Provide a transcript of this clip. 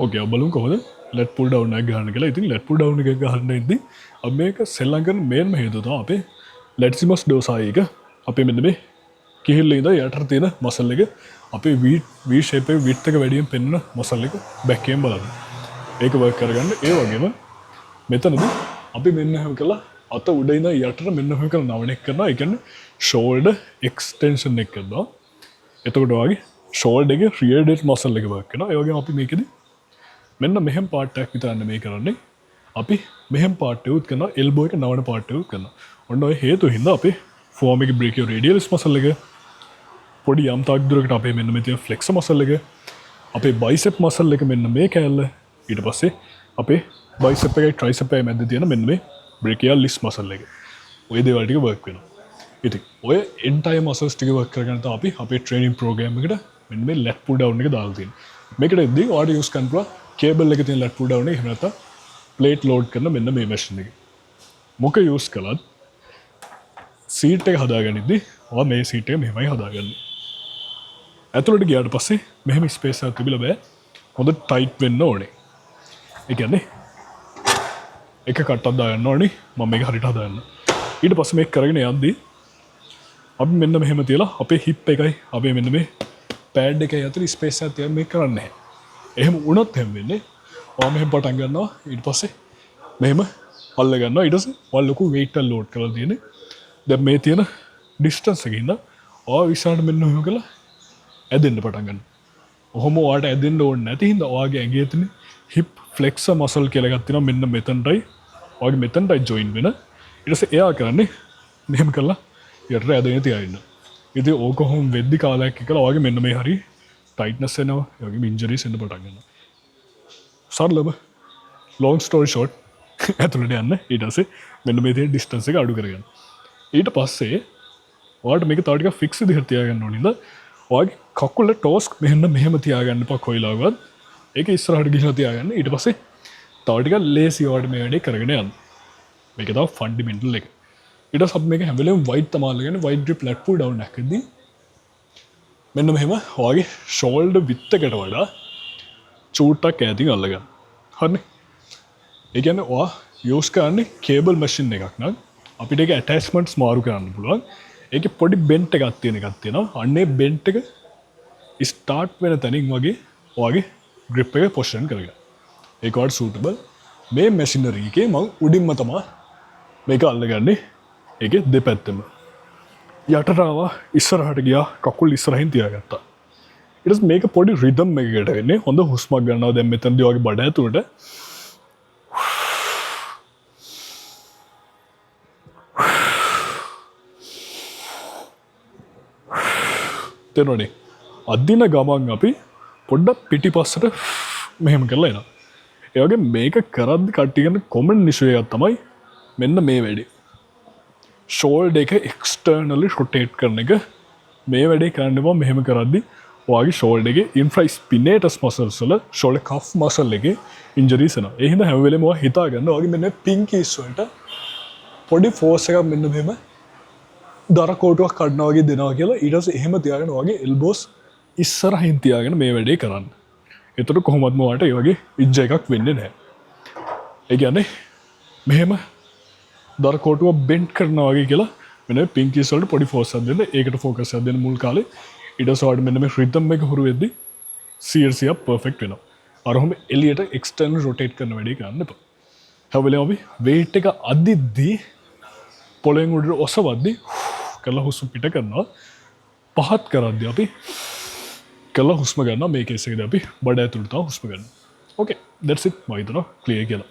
ඕකේ, අපි බලමු කොහොමද ලැට් පුල් ඩවුන් එක ගහන්න කියලා. ඉතින් ලැට් පුල් ඩවුන් එක ගහන්න ඉද්දි අපි මේක සෙල්ලම් කරන මේන්ම හේතුව තමයි අපේ ලැටිසිමස් ඩෝසායි එක, අපේ මෙන්න මේ කිහිල්ල ඉඳන් යටට තියෙන මසල් එක, අපේ වී වී ෂේප් එකේ විඩ්ත් එක වැඩියෙන් පෙන්වන මසල් එක බැක් එකෙන් බලන්න. ඒක වර්ක් කරගන්න. ඒ වගේම මෙතනදී අපි මෙන්න එහෙම කළා, අත උඩ ඉඳන් යටට මෙන්න එහෙම කරලා නවන එක කරනවා. ඒ කියන්නේ ෂෝල්ඩර් එක්ස්ටෙන්ෂන් එක කරනවා. එතකොට ඔයාගේ ෂෝල්ඩර් එකේ රියර් ඩෙල්ට් මසල් එක වර්ක් වෙනවා. ඒ වගේම අපි මේකෙදි මෙන්න මෙහෙම පාර්ට් එකක් විතර නෙමෙයි කරන්නේ. අපි මෙහෙම පාර්ට් එකකුත් කරනවා, එල්බෝ එක නවන පාර්ට් එකකුත් කරනවා. ඔන්න ඔය හේතු හින්දා අපේ ෆෝම් එකේ බ්‍රේකියෝ රේඩියලිස් මසල් එක පොඩි යම් තාක් දුරකට, අපේ මෙන්න මේ තියෙන ෆ්ලෙක්සර් මසල් එක, අපේ බයිසෙප් මසල් එක මෙන්න මේ කෑල්ල, ඊට පස්සේ අපේ බයිසෙප් එකයි ට්‍රයිසෙප් එකයි මැද්ද තියෙන මෙන්න මේ බ්‍රේකියලිස් මසල් එක, ඔය දේවල් ටික වර්ක් වෙනවා. ඉතින් ඔය එන්ටයර් මසල්ස් ටික වර්ක් කරගන්න තමයි අපි අපේ ට්‍රේනින් ප්‍රෝග්‍රෑම් එකට මෙන්න මේ ලැට් පුල් ඩවුන් එක දාලා තියෙන්නේ. මේකට එද්දී ඔයාලට යූස් කරන්න පුළුවන් කේබල් එකේ තියෙන ලැට් පුල් ඩවුන් එක, එහෙම නැත්නම් ප්ලේට් ලෝඩ් කරන මෙන්න මේ මැෂින් එක. මොක යූස් කළත් සීට් එක හදාගනිද්දී ඔයා මේ සීට් එක මෙහෙමයි හදාගන්නේ. ඇතුළට ගියාට පස්සේ මෙහෙම ස්පේස් එකක් තිබිලා බෑ. හොඳ ටයිට් වෙන්න ඕනේ. ඒ කියන්නේ එක කට්ටක් දාගන්න ඕනේ. මම මේක හරියට හදාගන්න. ඊට පස්සේ මේක කරගෙන යද්දී අපි මෙන්න මෙහෙම තියලා අපේ හිප් එකයි අපේ මෙන්න මේ පෑඩ් එකයි අතර ස්පේස් එකක් තියලා මේක කරන්නේ නැහැ. එහෙම වුණොත් එහෙම වෙන්නේ ඔයා මෙහෙම පටන් ගන්නවා, ඊට පස්සේ මෙහෙම අල්ල ගන්නවා, ඊට පස්සේ ඔයා ලොකු වෙයිට් එකක් ලෝඩ් කරලා තියෙන්නේ. දැන් මේ තියෙන ඩිස්ටන්ස් එකකින් ඉඳන් ඔයා ඉස්සරහට මෙන්න මෙහෙම කරලා ඇදෙන්න පටන් ගන්නවා. ඔහොම ඔයාට ඇදෙන්න ඕනේ නැති හින්දා ඔයාගේ ඇඟේ තියෙන හිප් ෆ්ලෙක්සර් මසල් කියලා එකක් තියෙනවා, මෙන්න මෙතනටයි ඔයාගේ මෙතනටයි ජොයින් වෙන. ඊට පස්සේ එයා කරන්නේ මෙහෙම කරලා යටට ඇදගෙන තියාගන්න. ඉතින් ඕක ඔහොම වෙද්දි කාලයක් එක්කලා ඔයාගේ මෙන්න මේ හරි ටයිට්නස් එනවා, ඒ වගේම ඉන්ජරිස් එන්න පටන් ගන්නවා. සරලව ලොං ස්ටෝරි ෂෝට්, ඇතුළට යන්න, ඊට පස්සේ මෙන්න මේ තියෙන ඩිස්ටන්ස් එක අඩු කරගන්න. ඊට පස්සේ ඔයාලට මේක තව ටිකක් ෆික්ස් විදිහට තියාගන්න ඕන හින්දා ඔයාගේ කකුල ටෝස් මෙහෙම මෙහෙම තියාගන්න එපා කොයිලාවවත්. ඒක ඉස්සරහට ගිහලා තියාගන්න. ඊට පස්සේ තව ටිකක් ලේසි ඔයාලට මේ වැඩේ කරගෙන යන්න. මේක තමයි ෆන්ඩමෙන්ටල් එක. ඊට පස්සේ අපි මේක හැම වෙලේම වයිඩ් තමයි අල්ලගන්නේ. වයිඩ් ග්‍රිප් ලැට් පුල් ඩවුන් එකකදී මෙන්න මෙහෙම ඔයාගේ ෂෝල්ඩර් විඩ්ත් එකට වඩා චූට්ටක් ඈතින් අල්ලගන්න. හරිනේ? ඒ කියන්නේ ඔයා යූස් කරන්නේ කේබල් මැෂින් එකක් නම් අපිට ඒක ඇටැච්මන්ට්ස් මාරු කරන්න පුළුවන්. ඒකේ පොඩි බෙන්ට් එකක් තියෙන එකක් තියෙනවා. අන්න ඒ බෙන්ට් එක ස්ටාර්ට් වෙන තැනින් වගේ ඔයාගේ ග්‍රිප් එක පොසිෂන් කරගන්න. ඒක ඔයාලට සූටබල්. මේ මැෂිනරි එකේ මං උඩින්ම තමයි මේක අල්ලගන්නේ. ඒකේ දෙපැත්තෙම. යටට ආවා, ඉස්සරහට ගියා, කකුල් ඉස්සරහින් තියාගත්තා. ඊට පස්සේ මේක පොඩි රිද්ම් එකකට වෙන්නේ. හොඳ හුස්මක් ගන්නවා දැන් මෙතනදී ඔයාගේ බඩ ඇතුළට. තේරුණානේ? අදින ගමන් අපි පොඩ්ඩක් පිටිපස්සට මෙහෙම කරලා එනවා. ඒ වගේ මේක කරද්දි කට්ටිය කරන කොමන් ඉෂුව එකක් තමයි මෙන්න මේ වැඩේ. ෂෝල්ඩර් එක එක්ස්ටර්නලි රොටේට් කරන එක. මේ වැඩේ කරන්න එපා. මෙහෙම කරද්දි ඔයාගේ ෂෝල්ඩර් එකේ ඉන්ෆ්‍රාස්පිනේටස් මසල්ස් වල, ෂෝල්ඩර් කෆ් මසල් එකේ ඉන්ජරිස් එනවා. ඒ හින්දා හැම වෙලේම ඔයා හිතා ගන්න ඔයාගේ මෙන්න පින්කීස් වලට පොඩි ෆෝස් එකක් මෙන්න මෙහෙම දර කෝටුවක් කඩනවා වගේ දෙනවා කියලා. ඊට පස්සේ එහෙම තියාගෙන ඔයාගේ එල්බෝස් ඉස්සරහින් තියාගෙන මේ වැඩේ කරන්න. එතකොට කොහොමත්ම ඔයාට ඒ වගේ ඉන්ජර් එකක් වෙන්නේ නැහැ. ඒ කියන්නේ මෙහෙම දර කෝටුව බෙන්ඩ් කරනවා වගේ කියලා මෙන්න පින්කීස් වලට පොඩි ෆෝස් එකක් දෙන්න. ඒකට ෆෝකස් එකක් දෙන්න මුල් කාලේ. ඊට පස්සේ ඔයාලට මෙන්න මේ රිද්ම් එක හුරු වෙද්දි 100% පර්ෆෙක්ට් වෙනවා. අර ඔහොම එළියට එක්ස්ටර්නල් රොටේට් කරන වැඩේ කරන්න එපා. හැම වෙලේම අපි වේට් එක අදිද්දී පොළවෙන් උඩට ඔසවද්දි කරලා හුස්ම පිට කරනවා. පහත් කරද්දි අපි කරලා හුස්ම ගන්නවා. මේ කේස් එකේදී අපි බඩ ඇතුළට තමයි හුස්ම ගන්න. ඕකේ, that's it. මම හිතනවා ක්ලියර් කියලා.